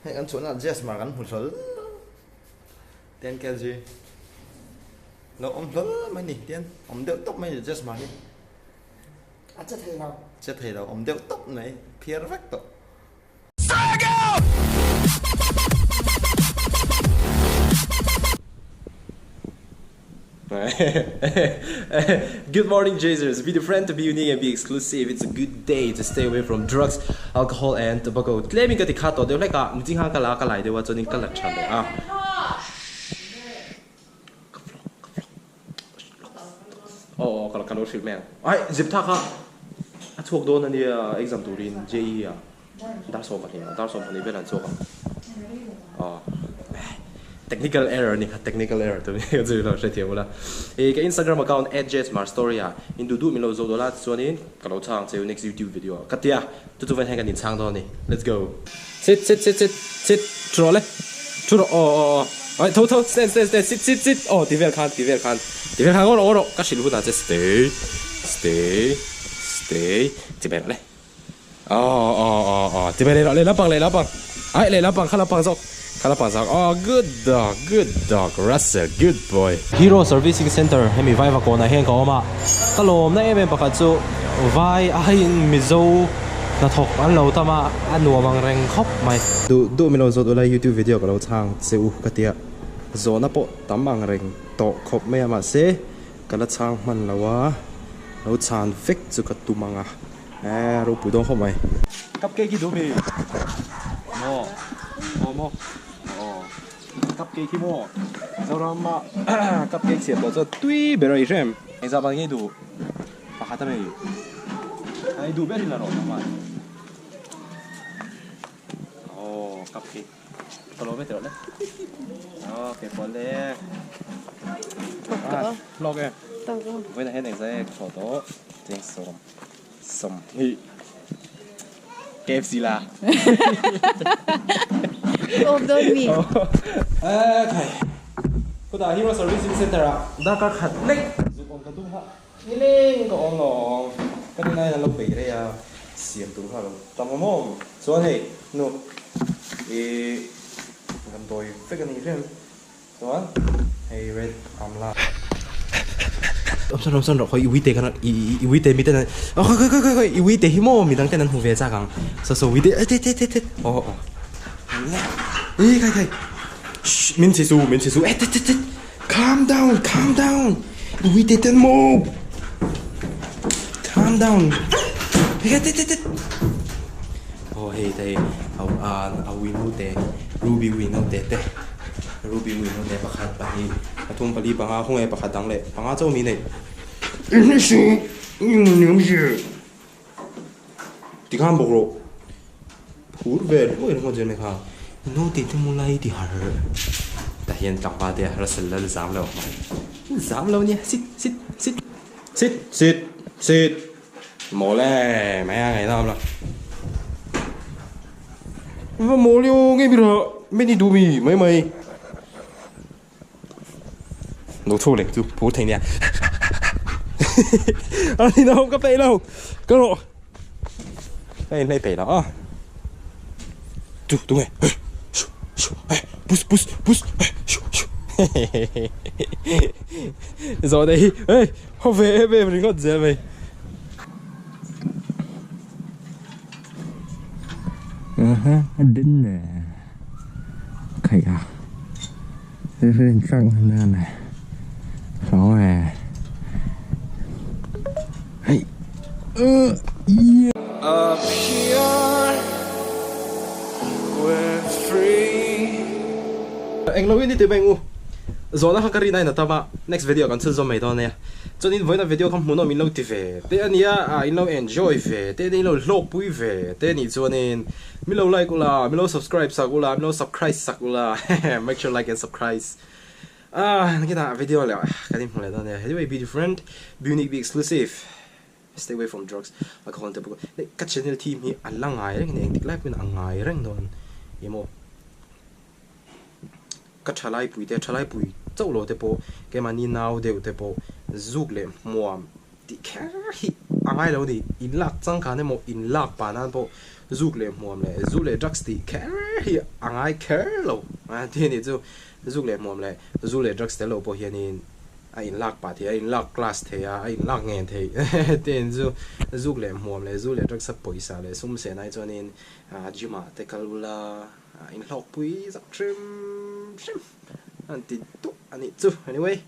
Hei kan chhuahna ah Jazz Hmar kan hmu hlawl 10 kg lo awm hlawl mai ni tian awm deuh tawp mai ni Jazz Hmar hi. A che thei lo. Che thei lo awm deuh tawp mai phiar vek tawh. Good morning Jazers, be the friend to be unique and be exclusive, it's a good day to stay away from drugs, alcohol and tobacco Tlemin ka ti kha tawh deuh hlek a, miching khan ka la a ka lai deuh a chuanin ka la tha leh a. Aw aw ka lo hrilh mai ang. Ai zip tha kha a chhuak dawn a nia exam turin JEE ah dar 12 ah dar 12 vel an chhuak ang. Aw technical error a ni kha technical error tu ka chu lo hrethiam ula. Ih ka Instagram account @jsmarstory ah in duh duh min lo zawh dawn a tichuanin ka lo chhang che u next youtube video ah ka tia chu chu vawiin hian kan inchhang dawn a ni let's go. Sit sit sit sit sit thu rawh le thu rawh aw aw aw ai tho tho stand stand stand sit sit sit aw ti vel khan ti vel khan ti vel khan ngaw rawh ngaw rawh ka hrilh hunah che stay stay stay ti vel rawh le aw aw aw aw ti vel leh rawh leh lampang leh lampang ai leh lampang kha lampang zawk kha lampang zawk aw good dog good dog Russell good boy. Hero Servicing Center hemi Vaiva kawnah hian ka awm a ka lawmna em em pakhat chu vai aiin Mizo Hnathawk an lo tam a, a nuam ang reng khawp mai. Duh duh min lo zawt ula youtube video ka lo chhang che u ka tia. Zawhna pawh tam ang reng tawh khawp mai a mahse ka la chhang hman lo a, lo chhan vek chu ka tum ang a, eh ropui dawn khawp mai. Cupcake hi duh mi? Maw? Aw maw? Aw cupcake hi maw? Mizoram ah cupcake siam tawh chuan tui ber a i hrem. Engzah vang nge i duh? Pakhat a nei. Ai duh ber in a rawh nang a. Oh, cupcake. Ka lo ve teh le. Oh, ke pawh le. Ah, hlawk e. Vawiin ah hian engzah nge ka hlawh tawh? Cheng sawm. Sawm hi. KFC la. Awm dawn mi. Eh, khai. Khutah Hero Servicing Center ah darkar khat lek zuk awm ta dum ha. Nileng ka awm lo awm ka rin aiin an lo peih rei a, siam tur kha a lo tam awm awm. Chuan hei nu i damdawi vek a ni reng chuan hei red amla. Awmsawn awmsawn rawh khawi i uite khan i i uite mi ten an aw khawi khawi khawi khawi i uite hi maw midang ten an hmu ve chak ang saw saw uite eh tet tet tet aw aw eh khai khai shh min chhe su min chhe su eh tet tet tet. Calm down, calm down. We didn't move. Calm down. Oh hey te au a a ui nu te Ruby ui no te te Ruby ui no te pakhat pahnih pathum pali panga khaw nge pakhat dang leh panga chauh mi nei Tikhan bawk rawh phur vel huai ringawt zel mai kha naute te mu lai ti har tah hian tlangval te Russell lal zam lo zam lo nia sit sit sit sit sit sit mawl e mai a ngaih nawm lo va mawl io nge mi rawh many duh mi mai mai. Lo chho leh chu phur thei nia. A ni lo ka peih lo ka rawh ka inhlei peih lo a. Chu tu nge pus pus pus zawh daih hi hei haw ve em em ringawt zel mai. A den le khaih a. Up here we're free. Englo in i ti beng u. Zawhna kha ka rin ain a tam a, next video kan chhun zawm mai dawn ania. Chuanin vawiina video kha hmuhnawm in lo ti ve te ania, in lo enjoy ve te ania, in lo hlawkpui ve te anih chuanin Mi lo like ula, mi lo subscribe sak ula, mi lo subcrise sak ula, hehe, make sure like and subcrise. Ah, nakinah video leh kan inhmu leh dawn nia. Anyway, be different, be unique, be exclusive, stay away from drugs, alcohol and tobacco. Ka channel theme hi a la ngai reng a ni, engtik lai pawhin a ngai reng dawn emaw. Ka thalai pui te, thalai pui chauh lo te pawh, keimahni nau deuh te pawh zuk leh hmuam tih kher hi. a ngai lo a ni. In lak changkan emaw in lak pah nan pawh zuk leh hmuam leh zu leh drugs tih kher hi a ngai kher lo a ti a nih chu. Zuk leh hmuam leh zu leh drugs tel lo pawh hianin a in lak pah thei a, a in lak class thei a, a in lak ngen thei te in chu zuk leh hmuam leh zu leh drugs a pawisa leh sum seh nai chuanin gym ah te kal ula in hlawkpui zak hrim hrim an ti duh a nih chu. Anyway.